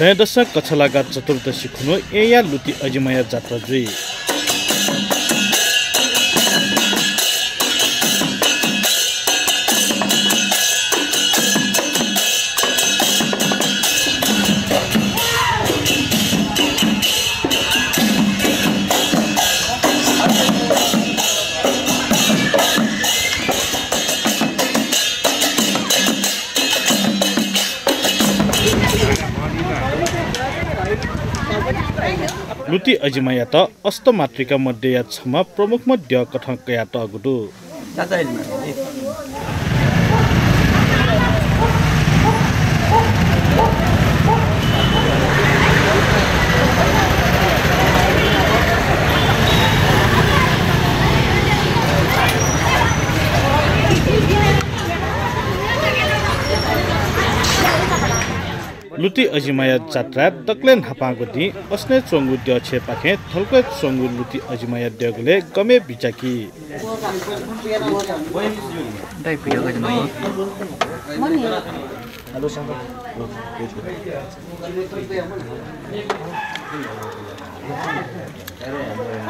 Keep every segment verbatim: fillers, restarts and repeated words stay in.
त्रयोदश कछलागा चतुर्दशी खुन्हु येँया लुति अजिमाया जात्रा जुइ। लुति अजिमायात अष्टमातृका मध्येया छम्ह प्रमुखम्ह द्यः कथं कयातःगु दु। लुति अजिमाया जात्राय् दकलय् न्हापांगु दिं असनय् च्वंगु द्यःछेँपाखें थल्कोय् च्वंगु लुति अजिमाया देगलय् गमय् बिचाकी।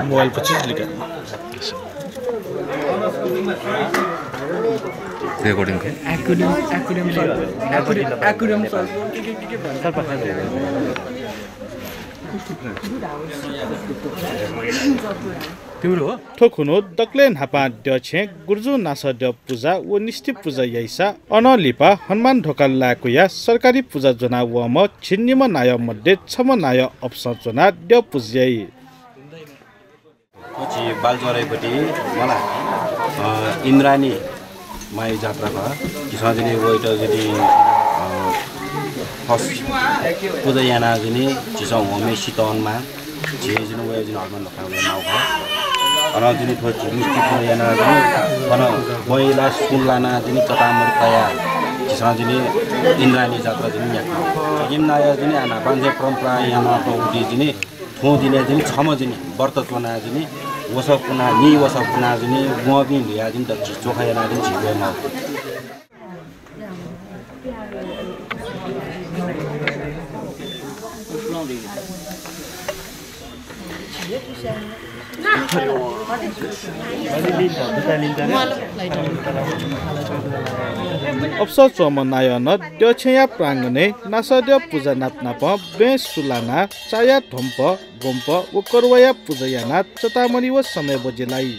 मोबाइल पच्चिस लिका। रेकर्डिङ के? Aquarium, aquarium salt. Aquarium, aquarium salt. तिम्रो हो? थ्व खुन्हु दकलय् न्हापां द्यःछेँ गुर्जुं नासःद्यः पुजा व निष्ठि पुजा याइसा अनं लिपा हनुमान ढोका लाय्‌कुयाः सरकारी पुजा ज्वना वःम्ह झिंनिम्ह नायः मध्ये छम्ह नायः अपसं च्वनाः द्यः पुजा याइ। थ्व झी बालचौरय् पति मला, अ, इन्द्राणी माई जात्रा खः। झीसं जनि वइत जनि, अ, फस पुजा याना जनि झीसं होमे सितवनमा झी जनि वया जनि हनुमान ढोका वया नाउ खः। अन जनि थ्व झी निष्ठि पुजा याना जनि अन बैला सुन लाना जनि चतामरि पाया झीसं जनि इन्द्राणी जात्रा जनि न्याक्क। इम नाया जनि आना बांझे परम्परा याना तो उति जनि थौं दिनय् जनि छम्ह जनि व्रत च्वना जनि वसः पुना, नि वसः पुना जनि वंपिं ल्हुया जनि दच्छि चोखा याना जनि झी वये माः। अपसं च्वंम्ह नायः नं द्यःछेँया प्राङ्गणय् नासःद्यः पुजा नापनापं बँय् सुलानाः चाया ध्वंप, गोम्प व करुवाया पुजा यानाः चतामरि व समय बजि लाइ।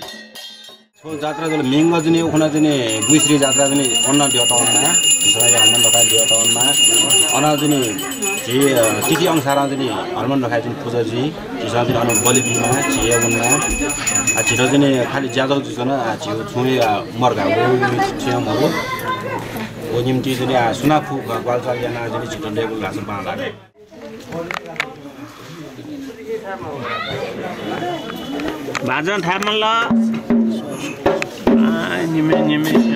थ्व जात्रा जुल म्हिगः जनि उखुन्हु जनि गुइश्री जात्रा जनि अन द्यःतवनमा, झीसं हनुमान ढोकाय् द्यःतवनमा। अन जनि झी, अ, तिथि अनुसारं जनि हनुमान ढोकाय् जनि पुजा जुइ। झीसं जनि अन बलि बीमाः, झी हे वनेमाः। आ, झीत जनि खालि ज्याझ्वः जुइ च्वन, आ, झीगु छुं हे, आ, मर्घा व, व, व, छुं हे मरु। व निम्ति जनि, आ, सुनां फु ग्वाहालि यानाः जनि झीत दयेकूगु धाःसा बांलाः। भाजन थाय् मल्ल। आ, निम्हे, निम्हे।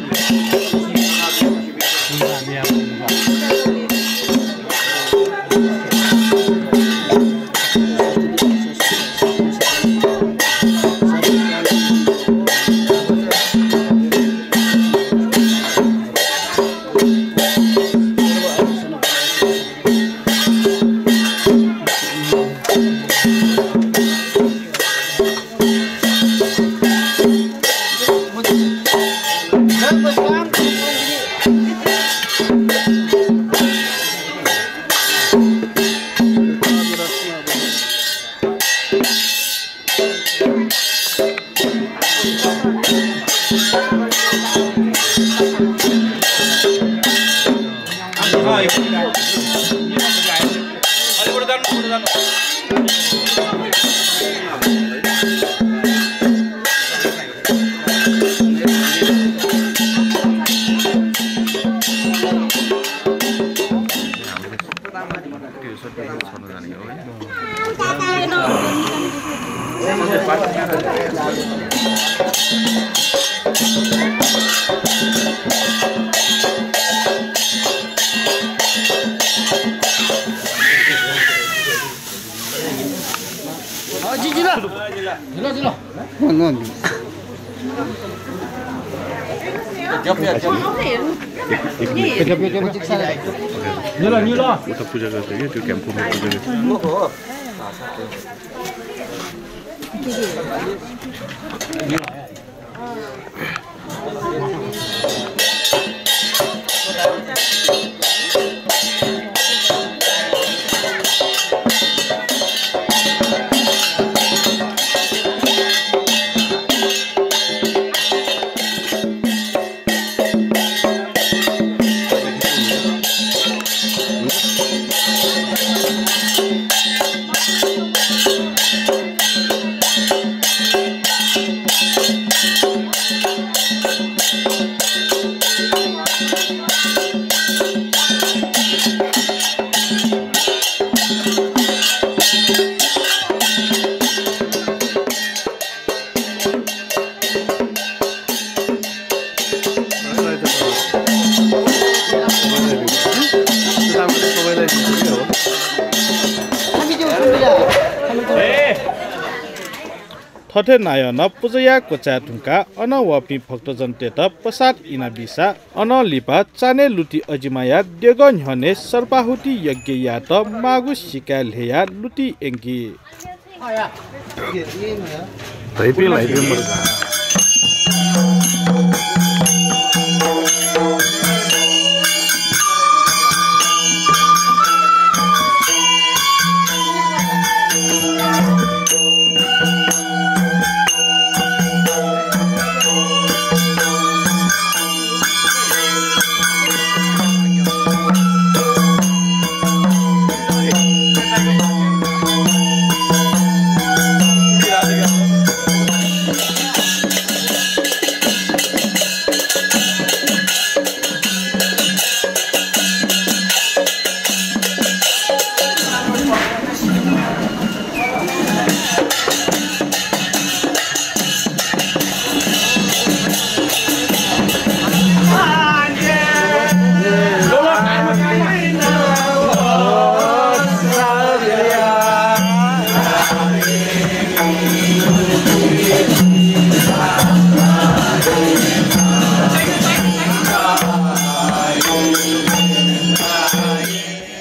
जप, जप, जप। एक, एक मिनट। जप, जप, जप। निलो, निलो। ऊ त पूजा गर्छ कि, त्यो क्याम्पमा पूजा गर्छ। थथे नायः नं पुजाया क्वचाय् धुंकाः अन वःपिं भक्तजनतय्त प्रसाद इनाबीसा अनं लिपा चान्हय् लुति अजिमाया देगः न्ह्यःने सर्पाहुति यज्ञ यायेत माःगु सिकाय् ल्हेयाः लुति यंकी। धैपी ल्हाइपी मखु।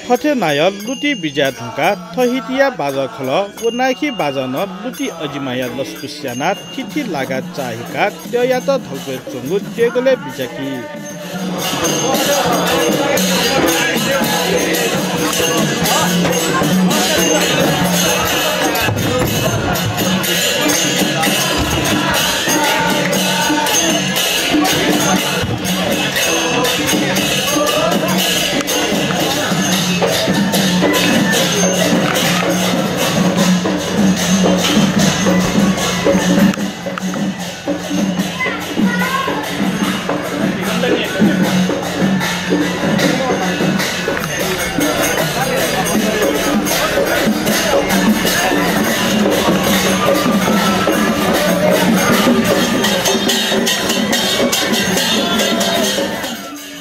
थथे नायः लुति बिज्याये धुंकाः थःहितिया बाजः खलः व नाय्खी बाजं नं लुति अजिमाया लसकुस यानाः थीथी लागाः चाःहिकाः द्यःयात धल्क्वय् च्वंगु देगलय् बिज्याकी।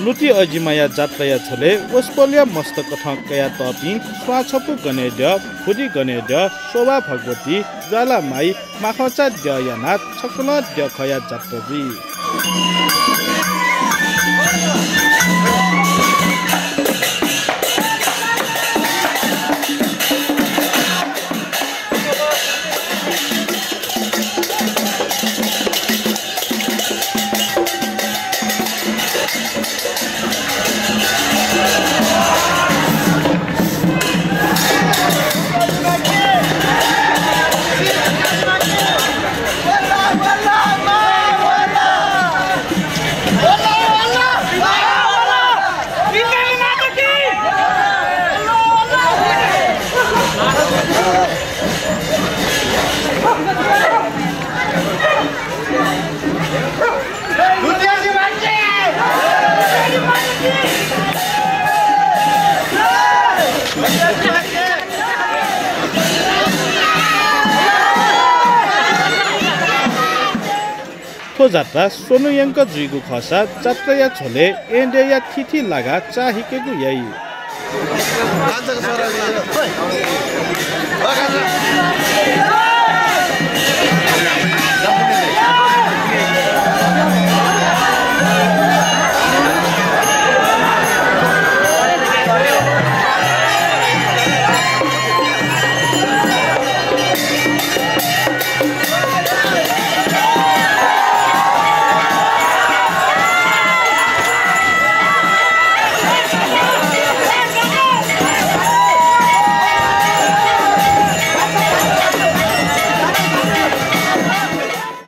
लुति अजिमाया जात्राया झ्वलय् वसपोलया मस्तकथं कयातःपिं स्वांछपु गनेद्यः, फुदी गनेद्यः, शोभा भगवती, ज्वाला माई, माखंचा द्यः यानाः छकलं द्यःखःया जात्रा जुइ। थ्व जात्रा स्वन्हु यंक जुइगु खःसा जात्राया झ्वलय् एँड्यःया थीथी लागाः चाःहिकेगु याइ।